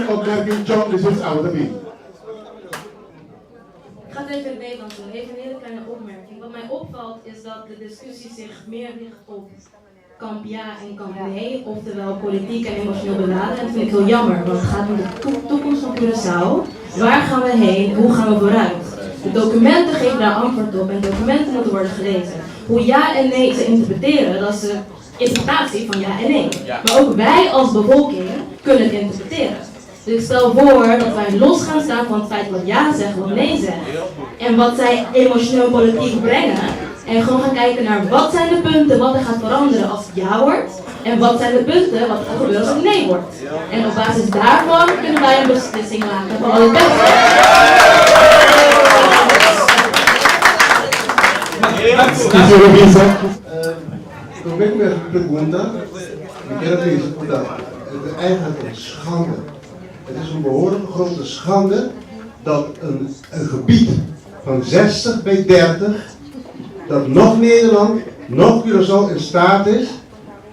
Opmerking Chong despues abo ta bin. Ik ga het even in het Nederlands doen. Even een hele kleine opmerking. Wat mij opvalt is dat de discussie zich meer richt op kamp ja en kamp nee, oftewel politiek en emotioneel beladen. En dat vind ik heel jammer, want het gaat om de toekomst van Curaçao. Waar gaan we heen? Hoe gaan we vooruit? De documenten geven daar antwoord op en documenten moeten worden gelezen. Hoe ja en nee te interpreteren, dat is de interpretatie van ja en nee. Maar ook wij als bevolking kunnen het interpreteren. Dus ik stel voor dat wij los gaan staan van het feit wat ja zegt, wat nee zegt. En wat zij emotioneel en politiek brengen. En gewoon gaan kijken naar wat zijn de punten wat er gaat veranderen als het ja wordt. En wat zijn de punten wat er gaat gebeuren als het nee wordt. En op basis daarvan kunnen wij een beslissing maken van wat het beste is. Kico bisa? Prome ku mi hasi pregunta, mi kier a bisa ku ta het is eigenlijk een schande. Het is een behoorlijk grote schande dat een een gebied van 60 bij 30, dat noch Nederland, noch Curaçao in staat is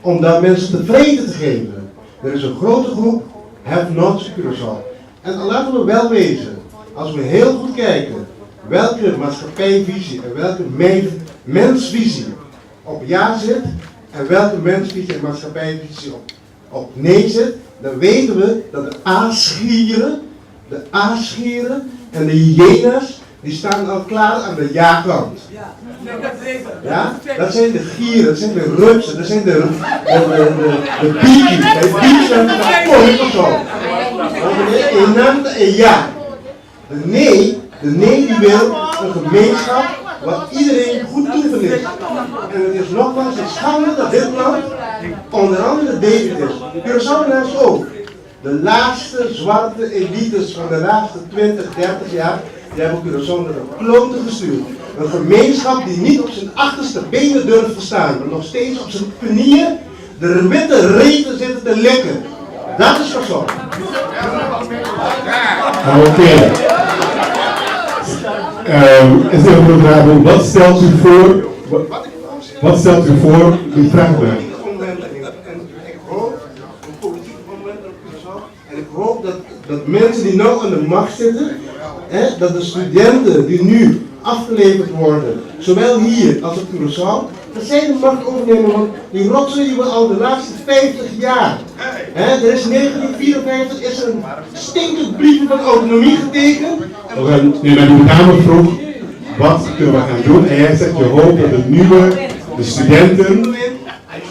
om daar mensen tevreden te geven. Er is een grote groep have-nots Curaçao. En laten we wel wezen, als we heel goed kijken welke maatschappijvisie en welke mensvisie op ja zit en welke mensvisie en maatschappijvisie op nee zit, dan weten we dat de aasgieren, de aasgieren en de hyena's, die staan al klaar aan de ja-kant. Ja? Dat zijn de gieren, dat zijn de rupsen, dat zijn de bietjes. Bij bietjes zijn het of zo. En ja. De nee die wil een gemeenschap waar iedereen goed toeven is. En het is nogmaals een schande dat dit land onder andere David is. Curaçao naast ook. De laatste zwarte elites van de laatste 20, 30 jaar, die hebben Curaçao naar de kloten gestuurd. Een gemeenschap die niet op zijn achterste benen durft te staan, maar nog steeds op zijn knieën de witte reten zitten te likken. Dat is Curaçao. Oké. Is even vragen, wat stelt u voor? Wat stelt u voor? U vraagt me. En ik hoop, een politieke omwenteling op Curaçao. En ik hoop dat mensen die nu aan de macht zitten, hè, dat de studenten die nu afgeleverd worden, zowel hier als op Curaçao, dat zij de macht overnemen, want die rotzooi die we al de laatste 50 jaar, hè, er is 1954 is er een stinkend briefje van autonomie getekend. Oké, nee, maar die dame vroeg, wat kunnen we gaan doen? En jij zegt, je hoopt dat de nieuwe, de studenten... Een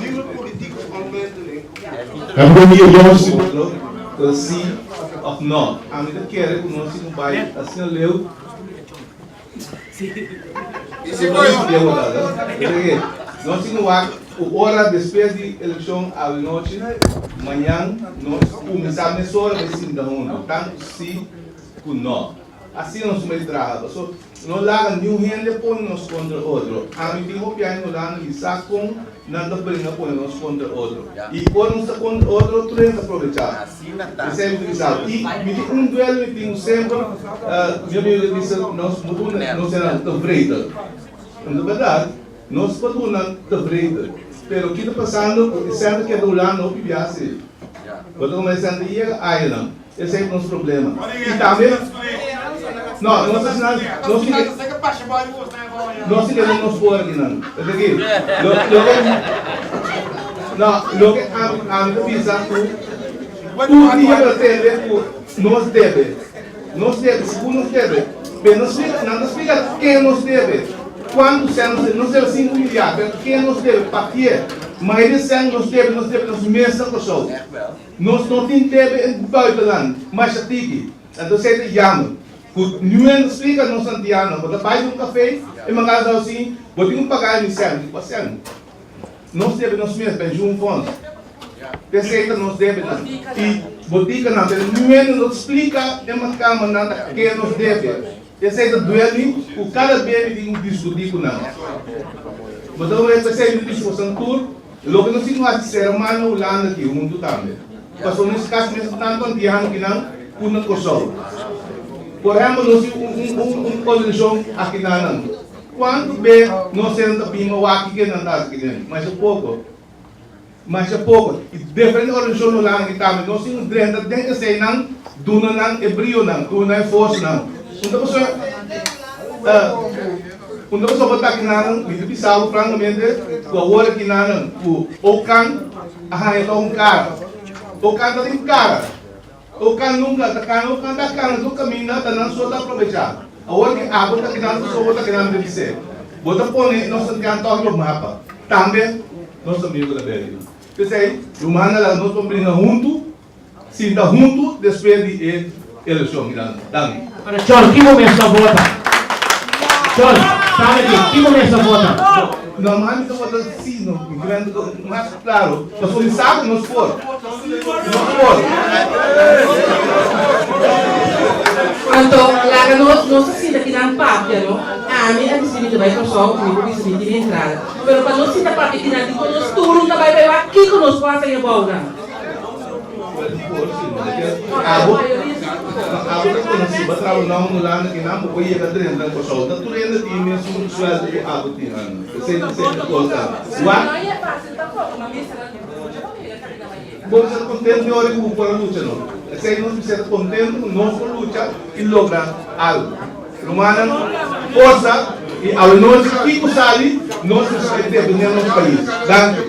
nieuwe politieke omwenteling. Hebben we hier jongens? Si of no. Ami ta kere ku nos no bai asina leu. Si nos no wak ora despues di elekshon awenochi, mañan nos kuminsá mesora bai sinta huntu, tantu si ku no. Asina nos mester traha. Paso no laga niun hende pone nos kontra otro. Ami tin hopi aña na Hulanda, mi sa kon nan ta bringa pone nos kontra otro. I ora nos ta kontra otro, tur hende ta probechá. Esei mi ta bisa. I mi tin un duel mi tin semper, mi amigo ta bisa nos no duna nos hende tevreden. En ta bèrdat, nos por duna tevreden, pero ki ta pasando ku e sèn ta keda Hulanda hopi biaha. Bo ta kuma e sèn ta yega ayanan. Esei ta nos problema. I tambe, no, nos asina, nos tin ke, nos tin ke den nos por akinan. Esei aki, lo, loke, no, loke ami, ami ta bisa ku tur dia bo ta tende ku nos debe, nos debe, sigur nos debe, pero no splika, nan ta splika ken nos debe, kuantu sèn nos debe, nos debe sinku milyar, pero ken nos debe, pakié, mayoria sèn nos debe, nos debe nos mes na Kòrsou. Nos no tin debe en buitenland, masha tiki. Anto esei ta jammer. Ku niun splika nos antiano, bo ta bai den un café e manga sa asin, bo tin ku paga e mi sèn, di kua sèn? Nos debe nos mes, pensioenfonds. P'esei ta nos debenan. I botikanan, pero niun no ta splika e makamanan ta ke nos debe. Esei ta duel mi ku kada be mi tin ku diskutí ku nan. Bo ta wak p'esei mi bisa boso tur, loke nos tin ku hasi sera mal na Hulanda aki huntu tambe. Pasobra nos kasi mes tantu antiano ki nan ku na Kòrsou. Por ehèmpel nos tin un un organisashon aki na nan. Kuantu be nos hende ta bima wak kiko nan ta hasi aki den? Masha poko. Masha poko. I diferente organisashon no laga ki tambe. Nos tin ku drenta den eseinan, duna nan e brionan, duna nan e forsanan. Un ta pasobra, un ta pasobra bo ta kinanan, mi ta bisa bo frankamente ku awor a kinanan ku Okan a haña tòg un kara. Okan ta tin kara. Okan nunka ta kana, Okan ta kana tur kaminda, ta nan so ta aprovechá. Awor ki abo ta kinan tur so bo ta kinan mi ta bis'é. Bo ta pone nos santian tòg riba mapa. Tambe nos amigo ta bèlga. P'esei, rumannan laga nos por bringa huntu, sinta huntu despues di e elekshon grandi. Danki. Pero Chon, ki bo mes ta vota? Chon, sabe ki, ki bo mes ta vota? Normal mi ta vota si, no, mi kren mas klaro, pasobra mi sa ku nos por. Nos por. Anto, laga nos, nos ta sinta kinan papia, no? Ami a disidi mi ta bai Kòrsou, mi por bisa mi tin mi entrada. Pero pa nos sinta papia kinan di kon nos tur un ta bai bai wak, kiko nos por hasi abou nan? Abo, abo ta konosí, bo a traha un nòmber Hulanda kinan bo por yega drenta Kòrsou. Ta tur hende tin e mesun suèldo ku abo tin. Esei ta esei ta kos ta. Wak. Bo mester ta kontentu e ora ku bo por a lucha no. Esei nos mester ta kontentu ku nos por lucha i logra algu. Rumannan, forsa i awenochi kiko sali nos mester bai defendé nos pais. Danki.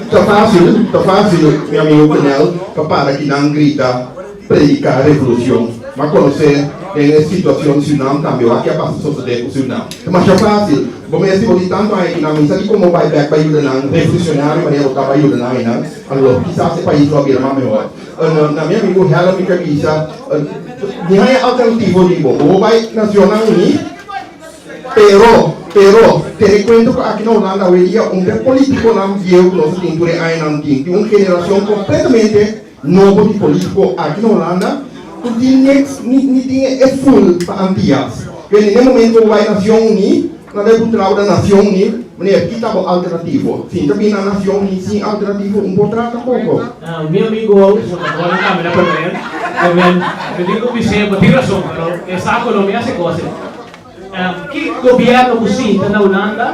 Ta fácil, ta fácil, mi amigo Kenel, pa para kinan grita, predica revolucion. M'a conoce den e situacion di Surinam tambe, wak ke a pasa sosode cu Surinam. Ta masha fácil. Bo mes si bo di tanto aña kinan, mi sa di como bai bek bai yuda nan, revolucionario manera bo ta bai yuda nan einan, anto kisas e pais lo a bira mas mehor. Na mi amigo Helen mi ke bisa, mi haña alternativo di bo, bo bai Nacionnan Uní, Pero, pero, tene cuenta cu aki na Hulanda awendia un de politiconan bieu cu nos a tin tur e añanan tin, tin un generacion completamente nobo di politico aki na Hulanda cu tin niks, ni, ni tin e full pa Antillas. Kende n'e momento cu bo bay Nacion Uní, nan ta puntra bo na Nacion Uní, meneer, ki ta bo alternativo? Si ta bin na Nacion Uní sin alternativo, un por trata tampoco. Mi amigo agora tambe na permanent, mi tin cu bis'é, bo tin razon, pero e saco no mi haci cos ei. Ki gobierno ku sinta na Hulanda,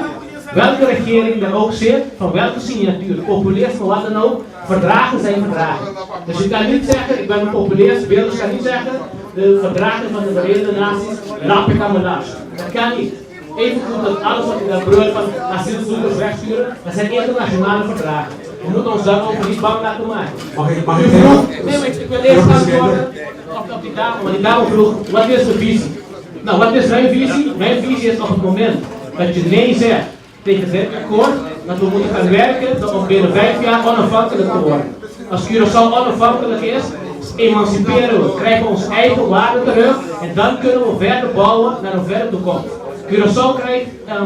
welke regering daar ook zit, van welke signatuur, populisme, wat dan ook, verdragen zijn verdragen. Dus je kan niet zeggen, ik ben een populist, Wilders kan niet zeggen, de verdragen van de Verenigde Naties lap ik aan mijn lars. Dat kan niet. Even goed dat alles wat je daar breurt van asielzoekers wegsturen, dat zijn internationale verdragen. We moeten ons daarover niet bang laten maken. Mag ik, mag U ik vroeg, nee, maar ik wil eerst antwoorden op die dame, want die dame vroeg, wat is de visie? Nou, wat is mijn visie? Mijn visie is op het moment dat je nee zegt tegen dit akkoord, dat we moeten gaan werken om binnen 5 jaar onafhankelijk te worden. Als Curaçao onafhankelijk is, emanciperen we, krijgen we onze eigen waarde terug en dan kunnen we verder bouwen naar een verdere toekomst. Curaçao krijgt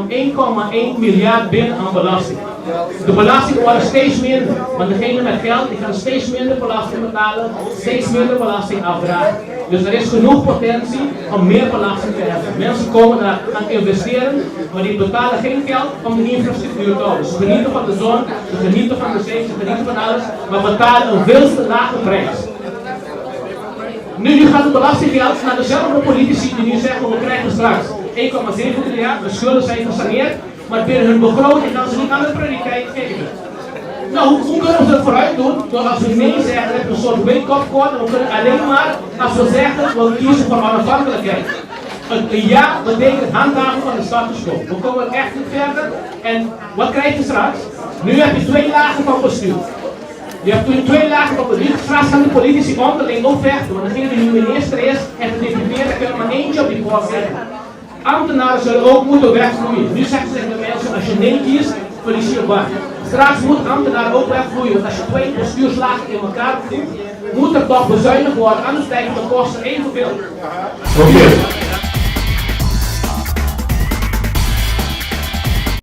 1,1 miljard binnen aan belasting. De belasting wordt steeds minder, want degene met geld die gaan steeds minder belasting betalen, steeds minder belasting afdragen. Dus er is genoeg potentie om meer belasting te heffen. Mensen komen daar gaan investeren, maar die betalen geen geld om de infrastructuur te houden. Ze genieten van de zon, ze genieten van de zee, ze genieten van alles, maar betalen een veel te lage prijs. Nu gaat het belastinggeld naar dezelfde politici die nu zeggen: we krijgen straks 1,7 miljard, de schulden zijn gesaneerd, maar binnen hun begroting gaan ze niet aan de prioriteit geven. Nou, hoe kunnen we dat vooruit doen? Door als we nee zeggen, dan heb je een soort wake-up call en we kunnen alleen maar als we zeggen, we kiezen voor onafhankelijkheid. Een ja betekent handhaven van de status quo. We komen echt niet verder. En wat krijg je straks? Nu heb je twee lagen van bestuur. Je hebt nu twee lagen van bestuur. Straks gaan de politici onderling ook vechten. Want degene die nu minister is en gedeputeerde kunnen maar eentje op die post zetten. Ambtenaren zullen ook moeten wegvloeien. Nu zeggen ze tegen de mensen: als je nee kiest, verlies je je baan. Straks moet ambtenaren ook wegvloeien, want als je twee bestuurslagen in elkaar voegt, moet er toch bezuinigd worden, anders stijgen de kosten evenveel. Oké.